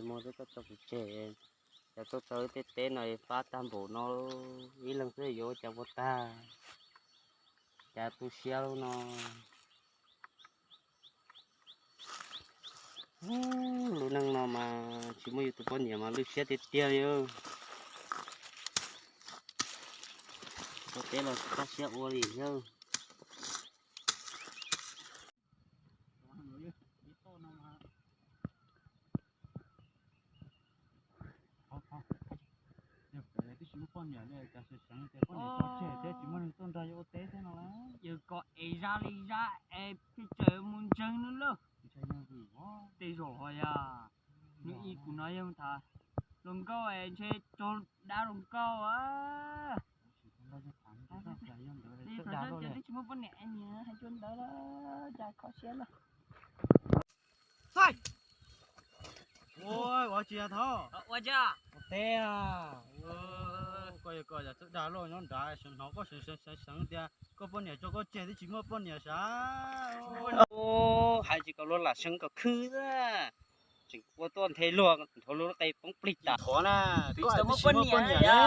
Muab tau tso kuv tseg, cas tuaj txog tej teb no fab tag npaum no, ib leeg xwb yuav ua cas ua tag, cas tu siab lub no. Lub neej no mas tsis muaj yus tus poj niam mas lwj siab tiag tiag li. Ua teb los tsis kaj siab ua li thiab. Yog pem twb tsis muaj poj niam li, cas seev seev tias poj niam tso tseg thiab tsis muaj neeg tuaj nrog yus ua teb thiab no. Yus kom es zaj li zaj es pheej tseem mus ntseeg nws lawm. Tej zaum ho yog nws ib kuv no yog tham hluas nkauj es ntshe raug dab hluas nkauj a. Twb tsis muaj poj niam es nyias hais cuag ntawd los cas kho siab lawm. Ua, ua tsis yog thov. Ua teb. Koj yog koj yog twb dag luaj nyob nrad, seev hnov koj seev seev seev tias koj poj niam tso koj tseg twb tsis muaj poj niam sav. Hais tsis kom luag lam seev kom khwb, tseem ua tuaj nthe luag nrov luag lub qe poob plig tas. Thov na, koj twb tsis muaj poj niam na.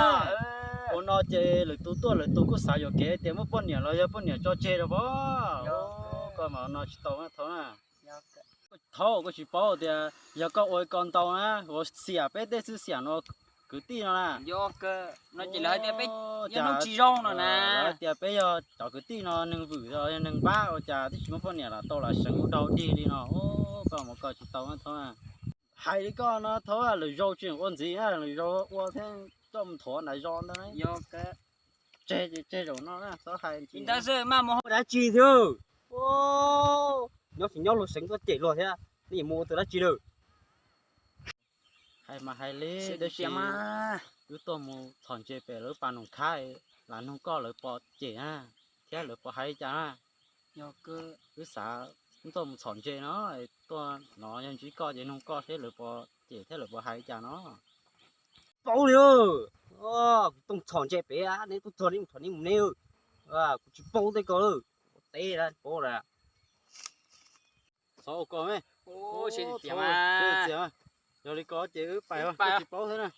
Ua no ces lwm tus tuaj lwm tus kuj xav yuam kev tias muaj poj niam los yog poj niam tso tseg rau pob. Koj mas no tsis tau thov na. Thov koj tsis paub tias yog koj ua ko ntau na, ua xiam peb tej xwb xiam no kwv tij no na. Yog kawg, no ces lawv hais tias peb yog neeg tsis zoo no na. Lawv hais tias peb yog cov kwv tij no neeg vwm los yog neeg npab ua cas twb tsis muaj poj niam los tau lam seev ua dog dig li no. Koj mus koj tsis tau thov na. Hais li koj no thov lwm zaus tseem ua ntxiv na, lwm zaus ua thiab coj mus thov nram zos ntawd. Yog kawg. Tseg ces tseg zaum no na, txhob hais ntxiv ntawd xwb mas mus ua dab tsi thiab. Nyob tsis nyob luag seev tuaj cem luag thiab, nej mus ua tus dab tsi lawm. Hais mas hais li, tab sis wb tuaj mus txhom ntses pem lawv pas noog khab, lam noog koj lawv puas cem na, thiab lawv puas hais li cas na. Wb xav tuaj mus txhom ntses no, tuaj no yog ntsib koj ces noog koj seb lawv puas cem thiab lawv puas hais li cas no. Paub li, kuv tuaj txhom ntses pem, neb tuaj txog neb mus thov neb mus neb, kuv tsis paub tej ko lawm. Teb paub lawm. Txhob ua ko me. Yog li ko ces wb pais, wb tsis paub thiab na.